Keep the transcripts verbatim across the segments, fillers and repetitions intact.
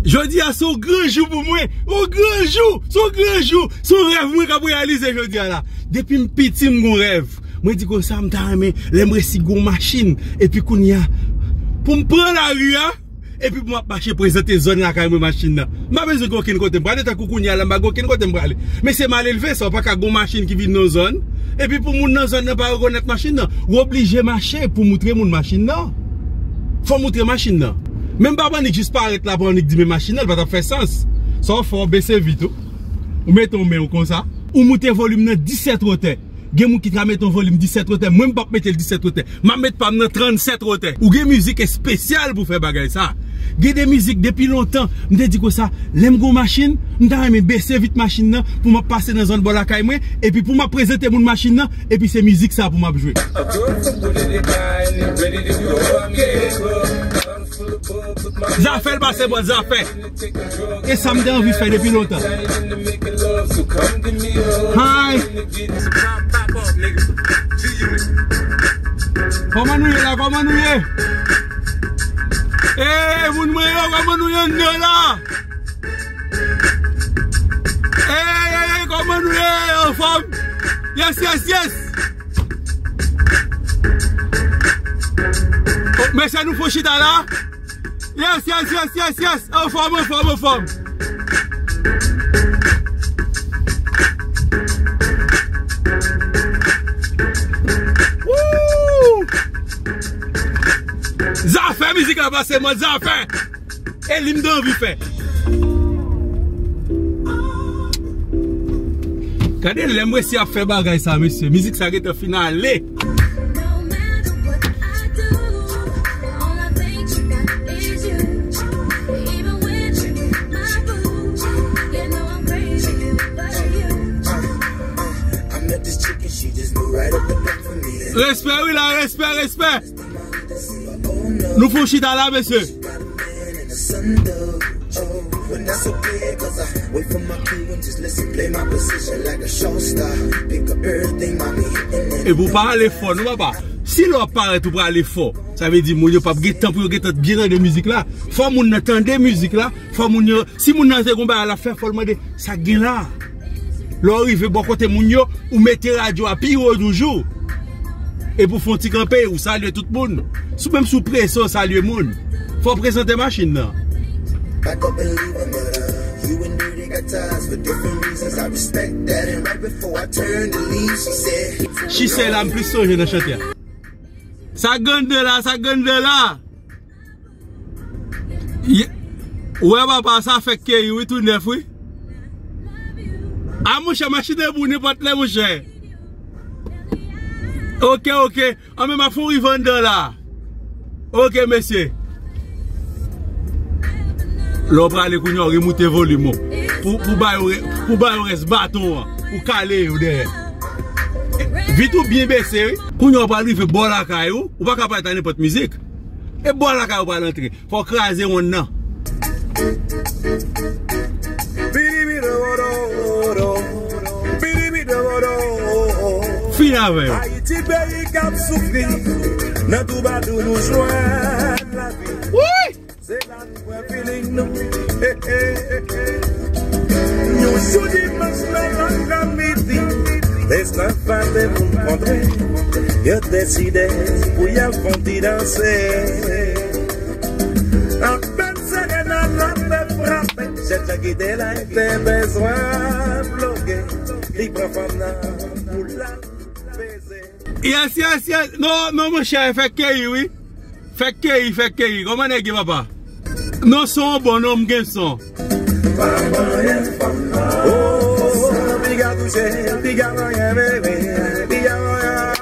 Jodi a se yon gran jou pou mwen. Yon gran jou. Se yon gran jou. Se yon rèv mwen k ap reyalize jodi a la. Depi m piti, m gon rèv. Mwen di konsa, m ta renmen, lè m resi gon machin. Epi kounye a, pou m pran lari a, epi pou m ap mache prezante zòn lakay mwen machin nan. M pa bezwen gen okenn kote m prale, tankou kounye a la, m pa gen okenn kote m prale. Men se malelve sa, w pa ka gon machin ki vin nan zòn. Epi pou moun nan zòn nan pa rekonèt machin nan, w oblije mache pou moutre moun machin nan. Fò moutre machin nan. Men m pa pou annik jis parèt la, pou annik di men machin nan, l pa t ap fè sans. Sa w fè, w bese vit ou. Ou mete yon men w konsa. Ou moute volim nan disèt wotè. Gen moun ki ka mete yon volim disèt wotè. Mwen, m p ap mete l disèt wotè. M ap met pa m nan trannsèt wotè. Ou gen mizik espesyal pou fè bagay sa. Gen de mizik depi lontan. M te di konsa, lè m gon machin, m ta renmen bese vit machin nan pou m ap pase nan zòn bò lakay mwen. Epi pou m ap prezante moun machin nan, epi se mizik sa pou m ap jwe. Zafè l pase bò zafè. E sa m te anvi fè depi lontan. Hi! Kòman nou ye la? Kòman nou ye? Ey, moun mwen yo, kòman nou ye anndan la? Ey, ey, ey, kòman nou ye? Anfòm? Yes, yes, yes! Oh, mesye, nou fon chita la? Yes, yes, yes, yes, yes. Anfòm, anfòm, anfòm. Woo! Zafè mizik la pase, man, zafè. E li m te anvi fè. Gade lè m resi ap fè bagay sa, mesye. Mizik sa gentan fin ale. Respè wi la, respè, respè. Nou fon chita la, mesye. Epi w pa ale fò non, papa. Si lè w ap parèt ou prale fò, sa vle di moun yo p ap gen tan pou yo gentan byen tande mizik la. Fò moun nan tande mizik la. Fò moun yo, si moun nan te gon bagay l ap fè, fò l mande sa k gen la. Lè w rive bò kote moun yo, ou mete radyo a pi wo toujou. Epi w fè yon ti kanpe, ou salye tout moun. Si w menm si w prese, w salye moun. Fò w prezante machin nan. She say la m plis sonje nan chante a. Sa k gen anndan la, sa k gen anndan la. Ye, ou wè papa, sa fèk keyi wi, tou nèf wi. A monchè, machin nan pou nenpòt lè monchè. Ok, ok. An men m ap fè yon rive anndan la. Ok mesye. Lè w prale kounye a, w remoute volim ou. Pou, pou ba yo re-, pou ba yo rès baton an. Pou kale yo dèyè. Vit ou byen bese wi. Kounye a w pral rive bò lakay ou. Ou pa ka pral ta nenpòt mizik. E bò lakay ou pral antre. Fò w kraze wonn nan. Fin avè yo. Ayiti peyi k ap soufri, nan twoubadou nou jwenn lavi. Wi! Se la nou pran feeling nou. Yon jou dimanch nan lang nan midi, lè zafè moun kontre, yo deside pou y al fè yon ti danse. Apèn sere nan lapè frape, jèn jan ki te la te bezwen bloke, li pran fanm nan pou l al peze. Yes, yes, yes. Non, non, monchè, fèk keyi, wi. Fèk keyi, fèk keyi. Kòman nèg ye, papa? Non, son bon, non, m gen son. Oh, piga touche, piga manyen, bebe, piga manyen.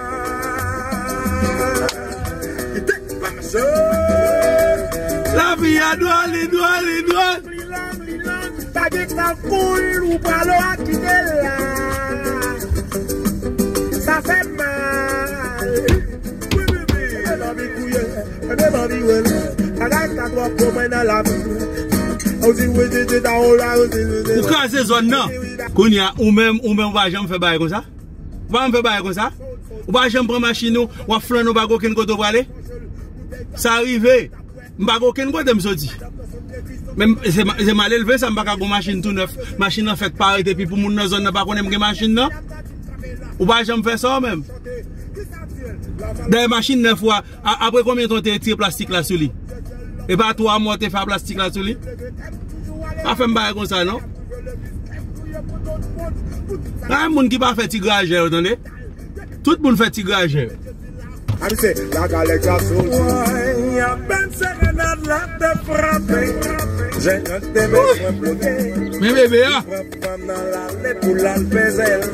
Lavi a dwòl, li dwòl, li dwòl. Li long, li long, pa gen tankou l, ou pral ou a kite l la. Sa fè mal. Wi, wi, wi. Ebyen, m anvi kouye, ebyen, m anvi wè l. Bagay sa twòp pou mwen nan lavi. Ou di, wi, di, di, ta, ou la, ou di, di, di. Ou kraze zòn nan. Kounye a, ou menm, ou menm, ou pa janm fè bagay konsa? Ou pa janm fè bagay konsa? Ou pa janm pran machin ou, w ap flannen, ou pa gen okenn kote ou prale? Sa rive. M pa gen okenn kote m soti. Men se, se malelve sa, m pa ka gon machin tou nèf. Machin nan fèk parèt epi pou moun nan zòn nan pa konnen m gen machin nan. Ou pa janm fè sa ou menm. Dayè machin nèf ou a, a- apre konbyen tan w te retire plastik la sou li? E pa twa mwa w te fè a plastik la sou li? Pa fè m bagay konsa non. Pa gen moun ki pa fè ti grajè yo tande. Tout moun fè ti grajè. Amise, la galèk sa soti. Woy, apèn serenad la te frape. Zen nan te bezwen plote. Men bebe a. Pran fanm nan l ale pou l al peze l.